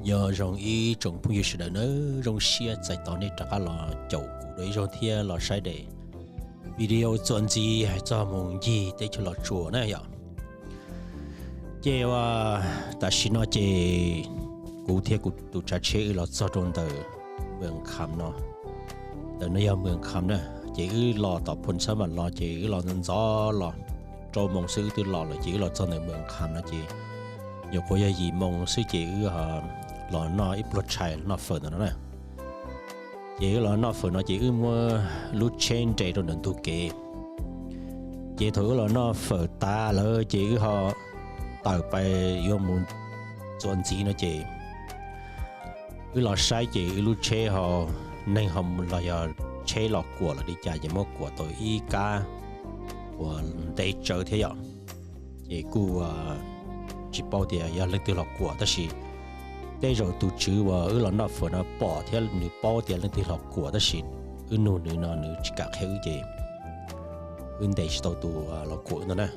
Nyob zoo ib tsoom phooj ywg sawv daws nawb, zoo siab txais tos nej rov qab los caum kuv dua ib zaug thiab los saib daim video txuas ntxiv hais txog mus ncig teb chaws Los Tsuas na yom. Ces ua tam sim no ces kuv thiab kuv tus tsav tsheb wb los txog rau ntawm Mws Kham no. Ntawm no yog Mws Kham na, ces wb los tom Phoos Xab Vam los ces wb los ntxov los, rau moos xwb wb twb los lawm ces wb los txog ntawm Mws Kham no ces nyuam qhuav yog yim moos xwb ces wb los noj ib pluag tshais noj fawm ntawm no na. Ces wb los noj fawm no ces wb muab lub tsheb nres rau ntawm ntug kev. Ces thaum wb los noj fawm tas lawm ces wb ho tawm pais yuav mus txuas ntxiv no ces wb los saib ces wb lub tsheb ho neeg ho los yog tsheb los kuam lawm li cas ces muab kuam tau ib kab uas ntev tsawv thiab yom. Ces kuj tsis paub tias yog leej twg los kuam tab sis tej zaum tus tswv uas wb los noj fawm no pom thiab nws paub tias leej twg los kuam tab sis wb nug nws no nws tsis kam qhia wb ces wb ntes tsis tau tus los kuam wb no na.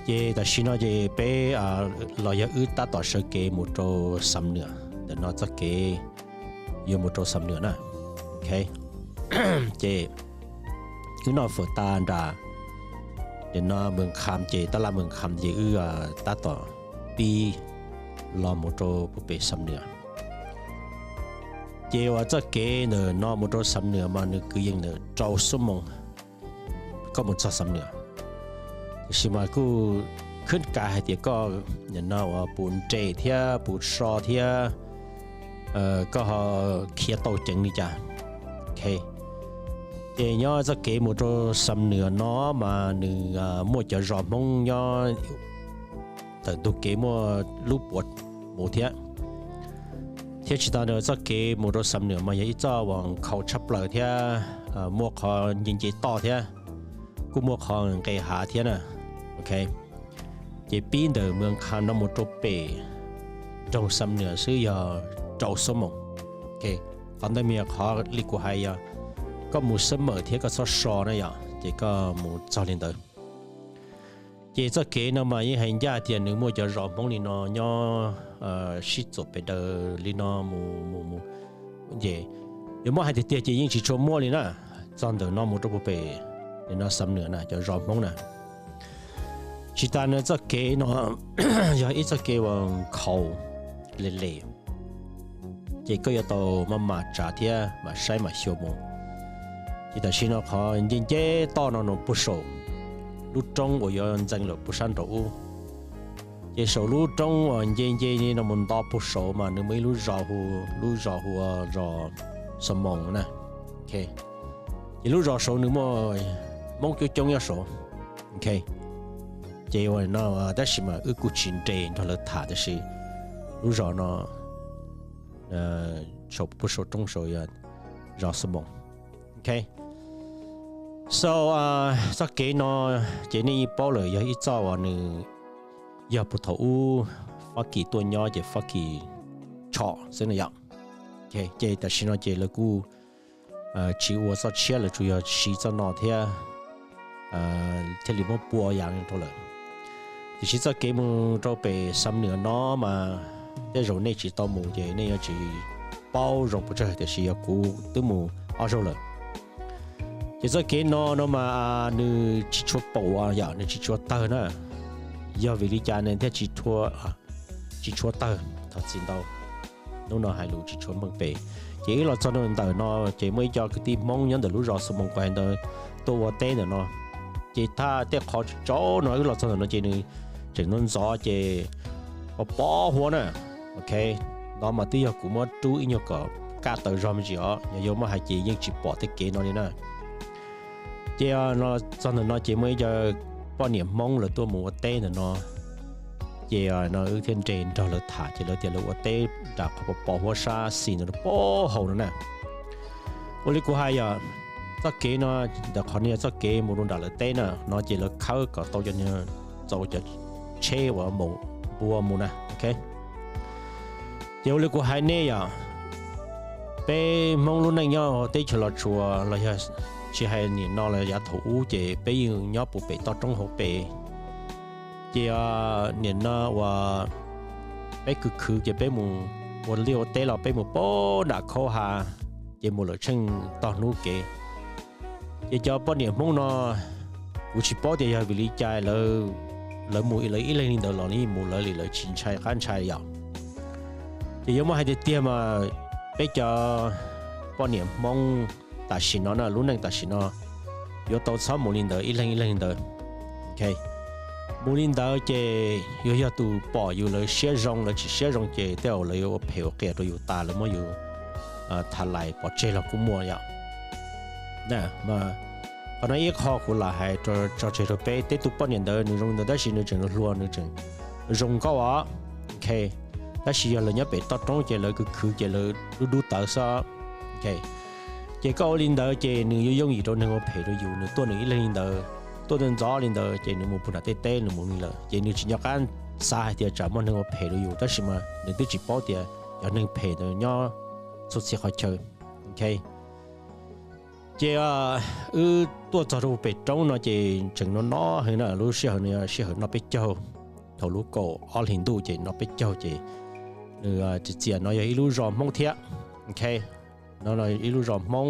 Ces tam sim no ces peb los yog wb tab tom sawv kev mus rau Xam Nuam, ntawm no txoj kev yuav mus rau Xam Nuam na. Ces wb noj fawm tas nram no Mws Kham ces tab laj Mws Kham ces wb tab tom pib los mus rau puag pem Xam Nuam. Ces uas txoj kev ntawm no mus rau Xam Nuam mas nws kwv yees ntawm rau xuab moos koj mus txog Xam Nuam. Tiam sis mas kuj khwb kas hais tias koj nim no uas puas nres thiab puas so thiab koj ho khiav tau ceev li cas. Ces nyob txoj kev mus rau Xam Nuam no mas nws muaj cov zos Hmoob nyob tawm ntug kev muaj lub puav mus thiab. Thiab tsis tas ntawd txoj kev mus rau Xam Nuam mas yog ib txoj uas nkhaus tshaj plaws thiab muaj qhov nce nce toj thiab kuj muaj qhov nqes hav thiab na. Ces pib ntawm Mws Kham no mus rau pem nroog Xam Nuam xwb yog rau xuab moos. Qhov ntawd mas yog qhov li kuv hais yog koj mus xab mawm thiab koj txhob so na yom, ces koj mus txog li ntawd. Ces txoj kev no mas yeej hais ncaj tias nws muaj cov zos Hmoob li no nyob sib txuam pes daws li no mus mus mus. Ces yuav muab hais tiag tiag ces yeej tsis tshua muaj li na, txog ntawm no mus rau puag pem no Xam Nuam na cov zos Hmoob na. Tsis tas no txoj kev no yog ib txoj kev uas nkhaus le le, ces koj yuav tau maj mam tsav thiab mam saib mam xyuas mus. Ces tam sim no qhov nce nce toj no no puag saum lub roob uas yuav ntxeev lawm puag sab nraum ub. Ces saum lub roob uas nce nce no mus nto puag saud mas nws muaj ib lub zos hu, lub zos hu ua zos Xos Moos na. Ces lub zos saud nws muaj Hmoob coob coob nyob saud. Ces ua no tab sis mas wb kuj tsis nres nrog lawv tham tab sis lub zos no saum puag saum roob saud yog zos Xos Moos. So txoj kev no ces nej yeej paub lawm yog ib txoj uas nws yog puag thaum ub Fab Kis tuaj nyob ces Fab Kis tshom xwb na yom. Ces tam sim no ces lawv kuj tsis ua txoj tshiab, lawv tsuas yog siv txoj no thiab thiaj li muab pua yas rau lawm. Tiam sis txoj kev mus rau pem Xam Nuam no mas tej zaum nej tsis tau mus ces nej yuav tsis paub zoo puas tsawg, tiam sis yog kuv twb mus ob zaug lawm. Ces txoj kev no no mas nws tsis tshua paum yom, nws tsis tshua tawg na. Yog vim li cas nws thiaj tsis tshua tawg? Thov txim ntau, hnub no hais lus tsis tshua meej pem. Ces wb los txog ntawm no ces muaj ib co kwv tij Hmoob nyob ntawm lub zos Xos Moos kuv hais ntawd tuaj ua teb ntawm no. Ces thaj tej qhov tsaus no wb los txog ntawm no ces nws tseem ntxov ntxov ces pos pos huab na. Ok, no mas twb yog kuv muab rub ib nyuag kom kaj tawm zog me ntsis os, yog yuav muab hais ces yeej tsis pom tej kev no li na. Ces txog ntawm no ces muaj ib co poj niam Hmoob lawv tuaj mus ua teb ntawm no. Ces no wb thiaj nres nrog lawv tham ces lawv tias lawv ua teb nram qhov pos pos huab sab xis ntawd pos haus no na. Ua li kuv hais yom, txoj kev no, ntawm qhov no yog txoj kev mus rau nram lawv teb na, no ces lawv khawb kom tau cov, txaus cov tsheb uas maum npua mus na. Ok, ces ua li kuv hais nej yom, peb Hmoob lub neej nyob teb chaws Los Tsuas los yog tsis hais nim no los yav thaum ub ces peb yeej nyob puag pem toj roob hauv pes. Ces nim no uas peb khwv khwv ces peb mus ua liaj ua teb los peb mus poob nram khaub ha, ces mus lawm tsheej tog hnub kev. Ces cov poj niam Hmoob no, kuv tsis paub tias yog vim li cas lawv mus lawv ib leeg li ntawd los yeej mus lawv li, lawv tsis ntshai qab ntshai yom. Ces yuav muaj hais tiag tiag mas peb cov poj niam Hmoob tam sim no na, lub neej tam sim no yuav tau txhob mus li ntawd ib leeg ib leeg li ntawd. Mus li ntawd ces yuav yog tus pom yus lawv siab zoo, lawv tsis siab zoo ces tej zaum lawv yuav ua phem ua qias rau yus tas, lawv muab yus tha lais pov tseg los kuj muaj yom. Qhov no ib qho kuv lam hais tso tseg rau peb, tej tus poj niam ntawd nws zoo ntawd tab sis nws tseem hluas, nws tseem zoo nkauj os. Tab sis yog lawv nyob pem toj roob ces lawv khwv khwv ces lawv dub dub tawv xwb. Ces koj ua li ntawd ces nws yuav yooj yim rau neeg ua phem rau yus, nws tuaj nws ib leeg li ntawd, tuaj ntxov ntxov li ntawd ces nws mus puag nram tej teb nws mus li lawm ces nws tsis nco qab xav hais tias tsam muaj neeg ua phem rau yus, tab sis mas nws twb tsis paub tias cov neeg phem ntawd nyob txhua txhia qhov chaw. Ces wb tuaj txog rau pem roob no ces tseem no no heev na, lub sij hawm no yog sij hawm noj peb caug, thaum lub kaum ob hlis ntuj ces noj peb caug ces nws txias txias no yog ib lub zos Hmoob thiab. No ib lub zos Hmoob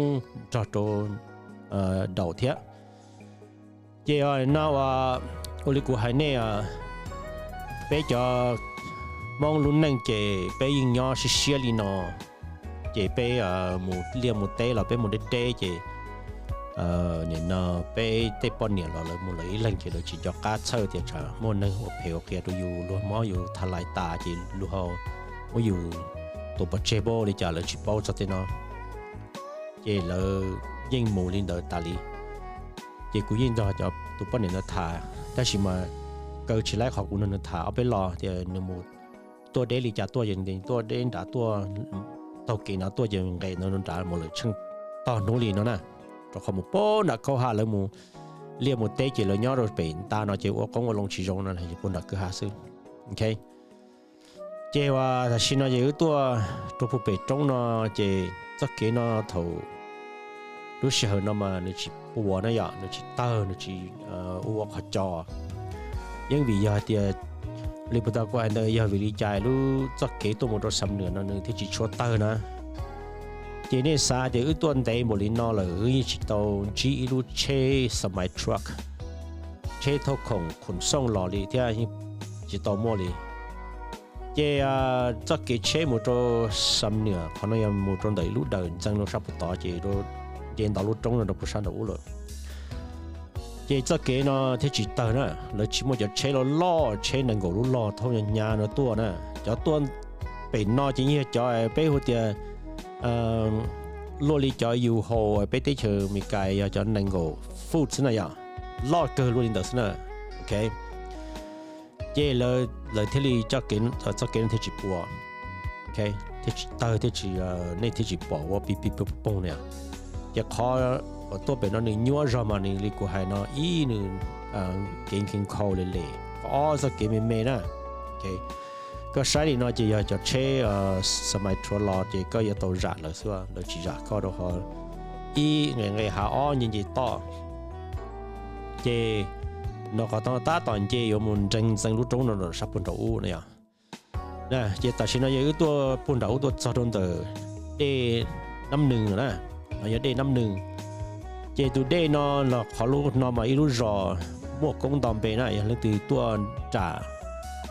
nrog rau Daum thiab. Ces no ua li kuv hais nej, peb cov Hmoob lub neej ces peb yeej nyob siab siab li no. Ces peb mus liaj mus teb los peb mus deb deb ces nim no peb tej poj niam los lawv mus lawv ib leeg ces lawv tsis nco qab txhawj tias tsam muaj neeg ua phem ua qias rau yus, luag muab yus tha lais tas ces luag muab yus tua pov tseg npaum li cas lawv tsis paub txog tej no. Ces lawv yeej mus li ntawd tas li. Ces kuv yeej nrog cov tus poj niam ntawd tham, tab sis mas kaw tsis laib qhov kuv nrog nws tham ob peb lo tias nws mus tuaj deb li cas tuaj, ces tuaj deb nrad tuaj taug kev no tuaj ces nqes ntawd nrad mus lawm tsheej tog hnub li no na. Rau qhov mus poob nram khaub ha, lawv mus liaj mus teb ces lawv nyob rau pem nta no ces ua qoob ua loo tsis zoo no, puag nram kwj ha xwb. Ces uas tam sim no ces wb tuaj rau puag pem roob no, ces txoj kev no thaum lub sij hawm no mas nws tsis puas na yom, nws tsis tawg, nws tsis ua qhov cos. Yeej vim yog hais tias li puag ta kuv hais ntawd yog vim li cas lub txoj kev tuaj mus rau Xam Nuam no nws thiaj tsis tshua tawg na. Ces nej xav tias wb tuaj ntev npaum li no lawm wb yeej tsis tau ntsib ib lub tsheb semi truck, tsheb thauj khoom khoom xooj los li thiab, yeej tsis tau muaj li. Ces txoj kev tsheb mus rau Xam Nuam qhov no yog mus rau ntawm ib lub dawm ntxeev rau sab puag tod ces nce ntau lub roob no rau puag sab nraum ub lawm. Ces txoj kev no thiaj tsis tawg na, lawv tsis muaj cov tsheb loj loj, tsheb nees nkaum lub log thauj hnyav hnyav no tuaj na. Cov tuaj pem no ces yeej yog cov peb hu tias luaj li cov U-Haul peb teb chaws Amelikas yog cov nees nkaum foot xwb na yom, loj kawg luaj li ntawd xwb na. Ok, ces lawv thiaj li, txoj kev no thiaj tsis puas, thiaj tsis tawg, thiaj tsis, nej thiaj tsis pom ua pis pis poog poog na. Ces qhov uas tuaj pem no nws nyuaj zog mas nws li kuv hais no, ib nws kev nkhaus nkhaus li li, qhov ob txoj kev me me na. Koj saib li no ces yog cov tsheb semi truck los ces koj yuav tau zam lawv xwb, lawv tsis zam koj rau qhov ib nqe nqe hav, ob nce nce toj. Ces no qhov tod tab tom nce yuav mus nrees ntxeev lub roob no sab puag nraum ub na yom. Ces tam sim no yog wb tuaj puag nram ub tuaj txog rau ntawm dej Nab Nws lawm na, yog dej Nab Nws. Ces tus dej no los qhov lub no mas ib lub zos muaj koob nto npe na, yog leej twg tuaj nram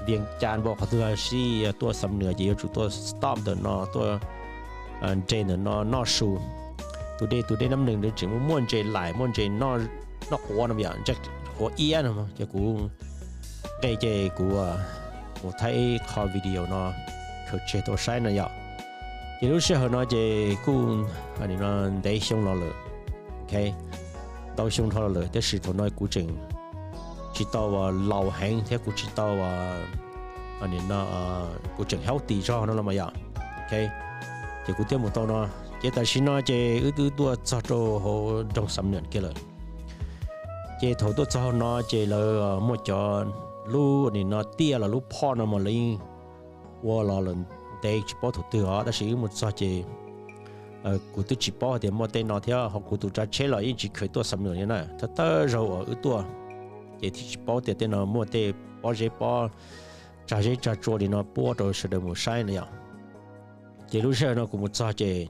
Vias Cas npaum qhov twg los sis yog tuaj Xam Nuam ces yuav tsum tuaj stop ntawm no, tuaj nres ntawm no noj su. Tus dej, tus dej Nab Nws ntawd tseem muaj ntses laim, muaj ntses noj quav no yom, ntses quav iab no. Ces kuv nqe ces kuv mus thaij ib qho video no khaws tseg tau saib no yom. Ces lub sij hawm no ces kuj ntev xyoo los lawm, ntau xyoo dhau los lawm, tab sis thaum no kuv tseem tsis tau laus heev thiab kuv tsis tau, kuv tseem healthy zog no los mas yom. Ces kuv thiaj mus tau no. Ces tam sim no ces wb twb tuaj txog rau hauv nroog Xam Nuam kiag lawm. Ces thaum tuaj txog hauv no ces lawv muaj cov lub nim no tiaj los lub phoj no mas lawv yeej ua los lawm ntev tsis paub thaum twg os, tab sis wb mus txog ces kuv twb tsis paub hais tias muaj tej no thiab, ho kuv tus tsav tsheb los yeej tsis kheev tuaj Xam Nuam li na, thawj thawj zaug uas wb tuaj ces thiaj tsis paub tias tej no muaj tej pob zeb pob tsag zeb tsag tsua li no puab rau sawv daws mus saib no yom. Ces lub sij hawm no kuv mus txog ces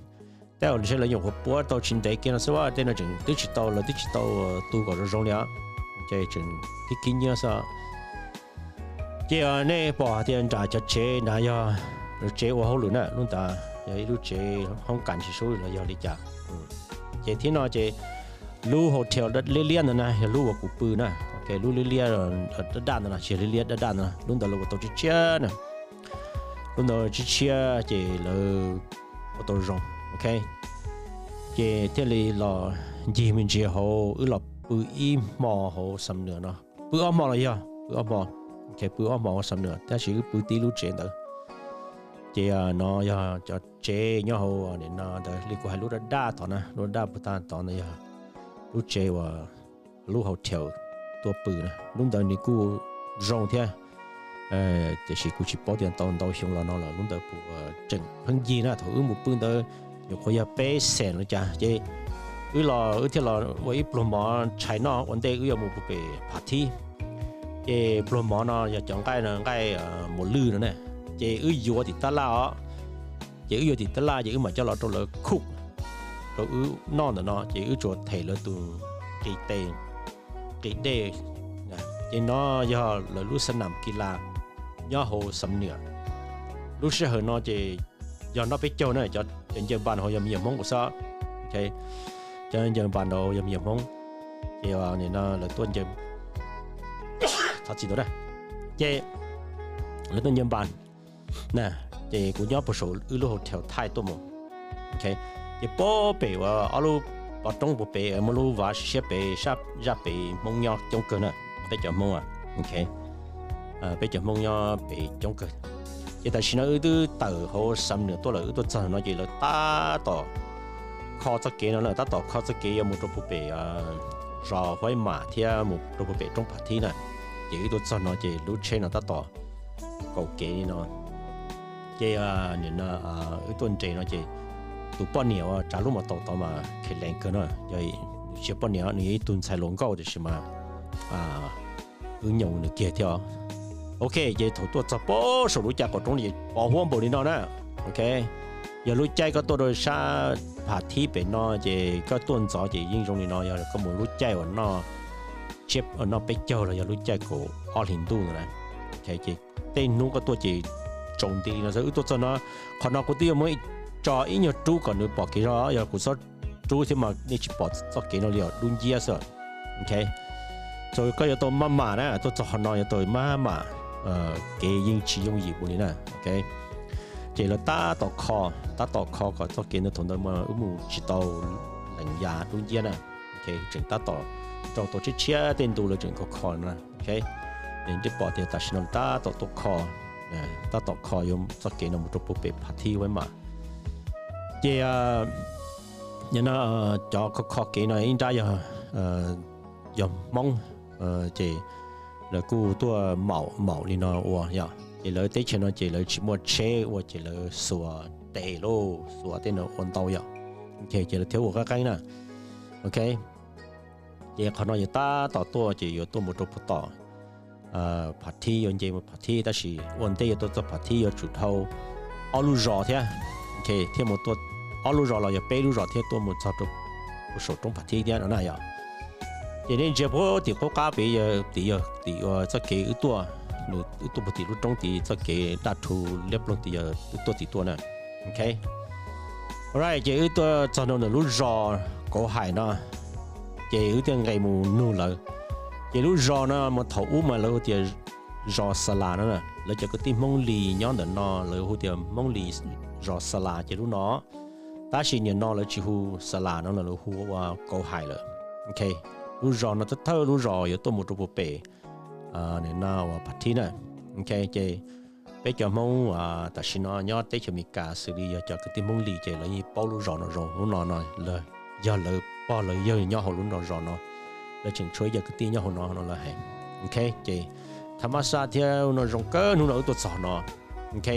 tej zaum ntshe lawv nyuam qhuav puab tau tsis ntev kiag no xwb, tej no tseem twb tsis tau, lawv twb tsis tau tu kom zoo zoo li os, ces tseem khib khib nyiab xwb. Ces nej pom hais tias nram cov tsev nrad yog tsev ua hauj lwm na, lub ntawd yog ib lub tsev hoob kas tsis sub los yog li cas. Ces thib no ces lub hotel liab liab ntawd na yog lub uas kuv pw na, lub liab liab daj daj ntawd no, tsis yog liab liab daj daj ntawd, lub ntawd lawv ua tau tshiab tshiab na. Lub ntawd tshiab tshiab ces lawv ua tau zoo, ok. Ces thiaj li los ncig me ntsis hauv, wb los pw ib hmo hauv Xam Nuam no, pw ob hmo los yog pw ob hmo, pw ob hmo hauv Xam Nuam tab sis wb pw tib lub tsev ntawd. Ces no yog cov tsev nyob hauv nim no ntawd li kuv hais lub daj daj tod na, lub daj daj puag ta tod ntawd yog lub tsev uas lub hotel tuaj pw na, lub ntawd nws kuj zoo thiab. Tiam sis kuv tsis paub tias tau ntau xyoo los no lawm, lub ntawd puas tseem pheej yig na, thaum wb mus pw ntawd nyuam qhuav yog peb xees los cas. Ces wb los wb thiaj los ua ib pluag mov tshais noj ua ntej wb yuav mus puag pem Phav Thib. Ces pluag mov no yog cov nqaij no, nqaij muas lwj no na, ces wb yuav tim tab laj os. Ces wb yuav tim tab laj ces wb mam coj los rau lawv cook rau wb noj ntawm no, ces wb tsuas them lawv tus qis tes qis dej. Ces no yog lawv lub xab nam kis las nyob hauv Xam Nuam. Lub sij hawm no ces yog noj peb caug na, cov ncaws npas hauv yog me nyuam Hmoob xwb. Cov ncaws npas hauv yog me nyuam Hmoob. Ces lawv tuaj ncaws, thov txim ntau, ces lawv tuaj ncaws npas na, ces kuv nyob puag saum wb lub hotel thaij tuaj mus. Ces puag pem uas ob lub pov roob puag pem muaj lub vaj siab pem sab zaj pem Hmoob nyob coob kawg na, peb cov Hmoob, peb cov Hmoob nyob pem coob kawg. Ces tam sim no wb twb tawm hauv Xam Nuam tuaj lawm, wb tuaj txog no ces lawv tab tom kho txoj kev no lawm, tab tom kho txoj kev yuav mus rau puag pem zos Huaib Mam thiab mus rau puag pem roob Phav Thib na. Ces wb tuaj txog no ces lub tsheb no tab tom kaum kev li no. Ces nim no wb tuaj nres no ces tus poj niam uas tsav lub mos taus tod mas kheev lees kawg no, yog nws tsis yog poj niam, nws yog ib tug ntxhais hluas nkauj tiam sis mas wb nyoos nws kiag thiab. Ok, ces thaum tuaj txog puag saum lub caj qaum roob ces pos huab npaum li no na. Ok, yog lub caij koj tuaj rau sab Phav Thib pem no ces koj tuaj ntxov ces yeej zoo li no, yog koj mus lub caij uas noj, noj peb caug los yog lub caij kaum ob hlis ntuj na. Ces tej hnub koj tuaj ces tsaus nti li no xwb. Wb tuaj txog no, qhov no kuv twb yuav muab tso ib nyuag rub kom nws pom kev zog, yog kuv txhob rub thiab mas nej tsis pom txoj kev no li os, dub nciab xwb. Ok, koj yuav tau maj mam na, tuaj txog qhov no yuav tau maj mam, kev yeej tsis yooj yim mus li na. Ok, ces lawv tab tom kho, tab tom kho kom txoj kev ntawd, thaum ntawd mas wb mus tsis tau lees ya, dub nciab na. Ok, tseem tab tom rau tau tshiab tshiab tej ntu lawv tseem kho kho na. Ok, nej pom tias tam sim no tab tom tuaj kho, tab tom kho yuav txoj kev no mus rau puag pem Phav Thib Huaib Mam. Ces no cov kho kho kev no ib nrab yog, yog Hmoob, ces lawv kuj tuaj maum maum li no ua yom. Ces lawv teb chaws no ces lawv tsis muaj tsheb ua ces lawv xuas tes lauj, xuas tej no ua ntau yom. Ok, ces lawv thiaj ua qeeb qeeb na. Ok, ces qhov no yuav tab tom tuaj ces yuav tuaj mus rau puag tom Phav Thib, yuav nce mus Phav Thib, tab sis ua ntej yuav tuaj txog Phav Thib yuav tsum dhau ob lub zos thiab. Ok, thiaj mus tuaj ob lub zos los yog peb lub zos thiab tuaj mus txog rau puag saum roob Phav Thib thiab no na yom. Ces nej ntsia puag tim qub qab pem, tim, tim uas txoj kev wb tuaj, nws wb tuaj puag tim lub roob tid, txoj kev daj rhu liab ploog tid yog wb tuaj tim tuaj na. Ok, alright, ces wb tuaj txog no ntawm lub zos Kauv Hais no, ces wb thiaj nqes mus nug lawv. Ces lub zos no mas thaum ub mas lawv hu tias zos Xa Las no, lawv cov kwv tij Hmoob Lis nyob ntawm no lawv hu tias Hmoob Lis zos Xa Las ces lub no. Tab sis nim no lawv tsis hu Xa Las no, lawv hu ua Kauv Hais lawm. Ok, lub zos no thawj thawj lub zos yuav tuaj mus rau puag pem no uas Phav Thib na. Ok, ces peb cov Hmoob tam sim no nyob teb chaws Amelikas xws li yog cov kwv tij Hmoob Lis ces lawv yeej paub lub zos no zoo. Lub no no yog lawv pog lawv yawg nyob hauv lub no zos no, lawv tseem tshuav ib co kwv tij nyob hauv no no lawv hais. Ok, ces tha mab sab thiab no zoo kawg, hnub no wb tuaj txog no. Ok,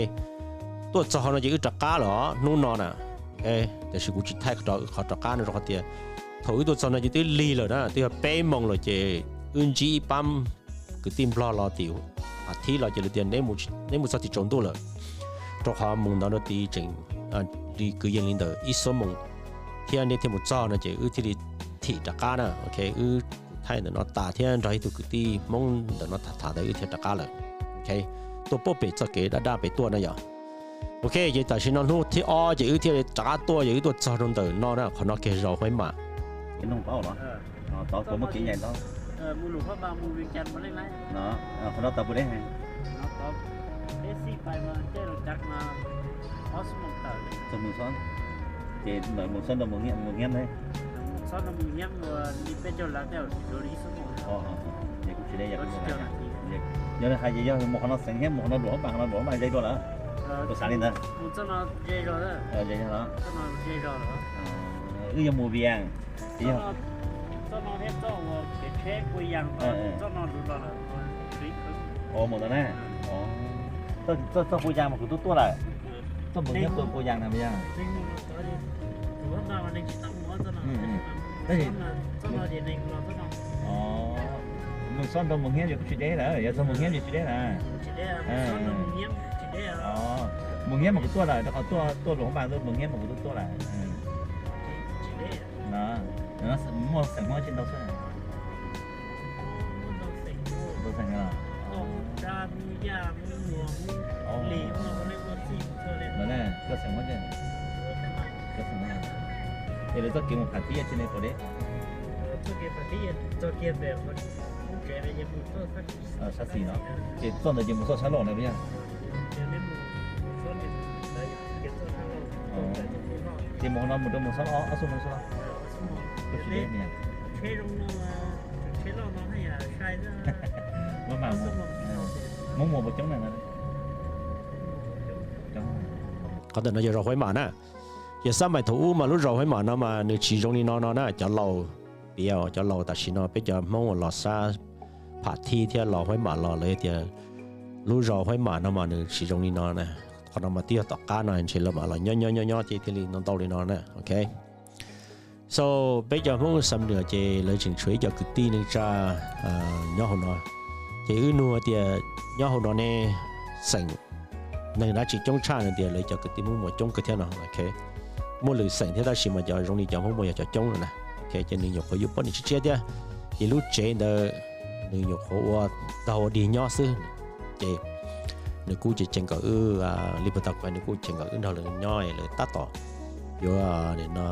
tuaj txog no ces wb rov qab lawm os hnub no na. Ok, tiam sis kuv tsis thaij qhov rov qab no rau qhov tias thaum wb tuaj txog no ces twb lig lawm na, twb yog peb moos lawm ces wb ntsib ib pab kwv tij Nplog los tim Phav Thib los ces lawv tias neb mus txog tim tsaus ntuj lawm, rau qhov mus ntawd rau tid tseem li kwv yees li ntawm ib xuab moos thiab neb thiaj mus txog no ces wb thiaj li thim rov qab na. Ok, wb thaij ntawm no tas thiab nrog ib tug kwv tij Hmoob ntawm no tham tham ntawd wb thiaj rov qab lawm. Ok, tuaj pem txoj kev daj daj pem tuaj na yom. Ok, ces tam sim no hnub thib ob ces wb thiaj li rov qab tuaj ces wb tuaj txog rau ntawm no na, qhov no kiag zos Huaib Mam. Yog hais ces yog mus qhov no xeem thiab mus qhov no Luam Huab Npas, qhov no Luam Huab Npas ze dua lawm. Wb yuav mus Vias, mus ntawd na. Txoj Pua Yas mas kuv tuaj tuaj lawm. Txoj mus thiab Pua Yas na yog. Mus xob nrog mus hiab yog kuj tsis deb lawm, yog txog mus hiab yog tsis deb na. Mus hiab mas kuv tuaj lawm, rau qhov tuaj tuaj Luam Huab Npas mus hiab mas kuv tuaj tuaj lawm. Muaj xeem Hmoob tsis ntau xwb. Koj xeem Hmoob, es lawv txoj kev mus Phav Thib tsis ne puas deb? Sab xis no, ces txoj ntawd ces mus txoj sab laug na puas yog? Ces mus no mus rau mus xob ob xuab moos xwb los? Kuj tsis deb. Hmoob muas puas coob na? Qhov ntawm no yog zos Huaib Mam na. Yog xab mais thaum ub mas lub zos Huaib Mam no mas nws tsis zoo li no no na, cov laus piav, cov laus tam sim no peb cov Hmoob uas los sab Phav Thib thiab los Huaib Mam los lawv tias lub zos Huaib Mam no mas nws tsis zoo li no na. Qhov no mas twb yog tom qab no ntshe lawv mam los nyob nyob nyob nyob ces thiaj li ntau ntau li no na. Ok, so peb cov Hmoob Xam Nuas ces lawv tseem tshuav ib co kwv tij neej tsa nyob hauv no. Ces wb nug tias nyob hauv no ne, xeem neeg dab tsi coob tshaj no tias lawv cov kwv tij Hmoob Muas coob kawg thiab no. Ok, muaj lwm xeem thiab tab sis mas cov zoo li cov Hmoob Muas yog cov coob no na. Ok, ces nws nyuam qhuav yuav poj niam tshiab tshiab thiab, ces lub tsev ntawd nws nyuam qhuav ua tag ua dig nyob xwb. Ces nws kuj ceev ceev nkawm wb, li puag ta kuv hais nws kuj ceev nkawm wb nrog lawv nyob, lawv tab tom yuav no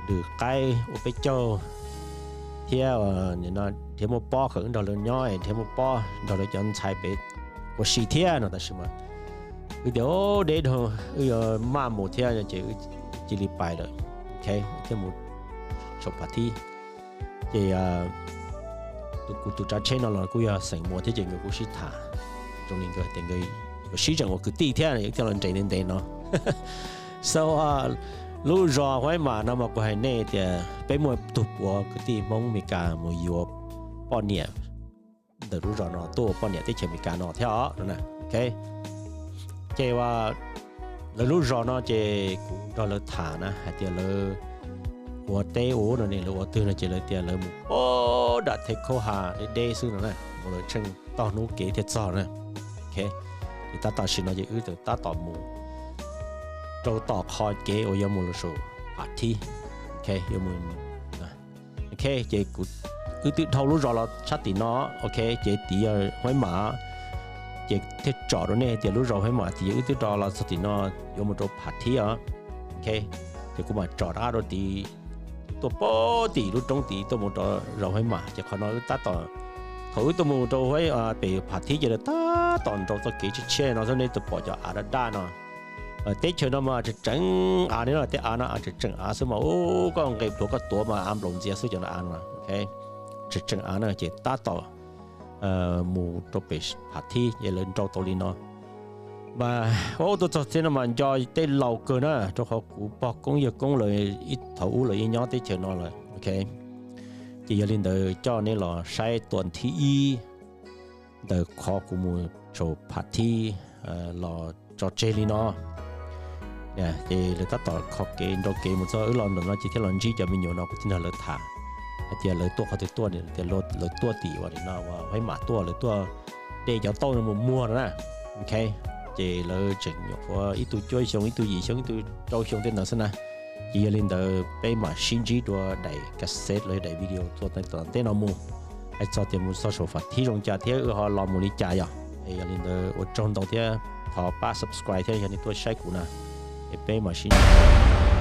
lwm qaib ua peb caug thiab no nrhiav muaj pob kom wb nrog lawv nyob, nrhiav muaj pob nrog lawv cov ntxhais pem ua si thiab no tab sis mas wb tias deb dhau, wb yuav maj mus thiab ces wb cia li pais lawm. Ok, thiaj mus saum Phav Thib. Ces tus kuv tus tsav tsheb no los kuj yog xeem Muas thiab ces nkawd kuj sib tham zoo li nkawd tias nkawd yuav sib tseem ua kwv tij thiab thiaj los nres ntev ntev no. So lub zos Huaib Mam no mas kuv hais nej tias peb muaj tug puav kwv tij Hmoob Mes Kas mus yuav poj niam ntawm lub zos no tuaj ua poj niam teb chaws Amelikas no thiab os. Ok, ces lawv lub zos no ces kuv nrog lawv tham na hais tias lawv ua teb ua no ne lawv ua twg no ces lawv tias lawv mus puag nram Thej Khaub Ha deb deb xwb no na, mus lawv tsheej tog hnub kev thiaj txog na. Ok, ces tab tam sim no ces wb tab tom mus rau tom qhov kev uas yuav mus lawm saum Phav Thib. Ok, yuav mus. Ok, ces wb twb dhau lub zos los tshaj tim no. Ok, ces tim yog Huaib Mam, ces thiaj tsom rau nej tias lub zos Huaib Mam tim yog wb twb dhau los txog tim no yuav mus rau Phav Thib os. Ok, ces kuv mam tsom rov qab rau tim, tuaj puag tim lub roob tid tuaj mus rau zos Huaib Mam ces qhov no wb tab tom, thaum wb tuaj mus rau pem Phav Thib ces lawv tab tom nrau txoj kev tshiab tshiab no xwb, nej tus pom cov av daj daj no. Teb chaws no mas tseem tseem av ne, tej av no tseem tseem av xwb mas ub koj nqes plhuav koj tuav mas av nplaum ntxias xwb cov no av no. Ok, tseem tseem av na ces tab tom mus rau pem Phav Thib ces lawv nrau tau li no. Mas ub tuaj txog thiab no mas nco tej laus kawg na, rau qhov kuv pog koob yawg koob lawv ib thaum ub lawv yeej nyob teb chaws no lawm. Ok, ces yog li ntawd coj nej los saib tuam thib ib ntawm qhov kuv mus saum Phav Thib los tso tseg li no. Ces lawv tab tom kho kev nrau kev mus txog wb los ntawm no ces thiaj los ntsib cov me nyuam no kuv thiaj nrog lawv tham hais tias lawv tuaj qhov twg tuaj, tias lawv tuaj tim uas no uas Huaib Mam tuaj, lawv tuaj de cov tauj no mus muag no na. Ok, ces lawv tseem nyuam qhuav ib tug cuaj xyoo, ib tug yim xyoo, ib tug rau xyoo tej ntawd xwb na. Ces yog li ntawd peb mam sib ntsib dua daim cassette los yog daim video txuas tom ntej no mus, hais txog tias mus txog saum fam thib zoo cas thiab wb ho los mus li cas yom. Es yog li ntawd ua tsaug ntau thiab thov pab subscribe thiab yog nej tuaj saib kuv na, es peb mam sib ntsib.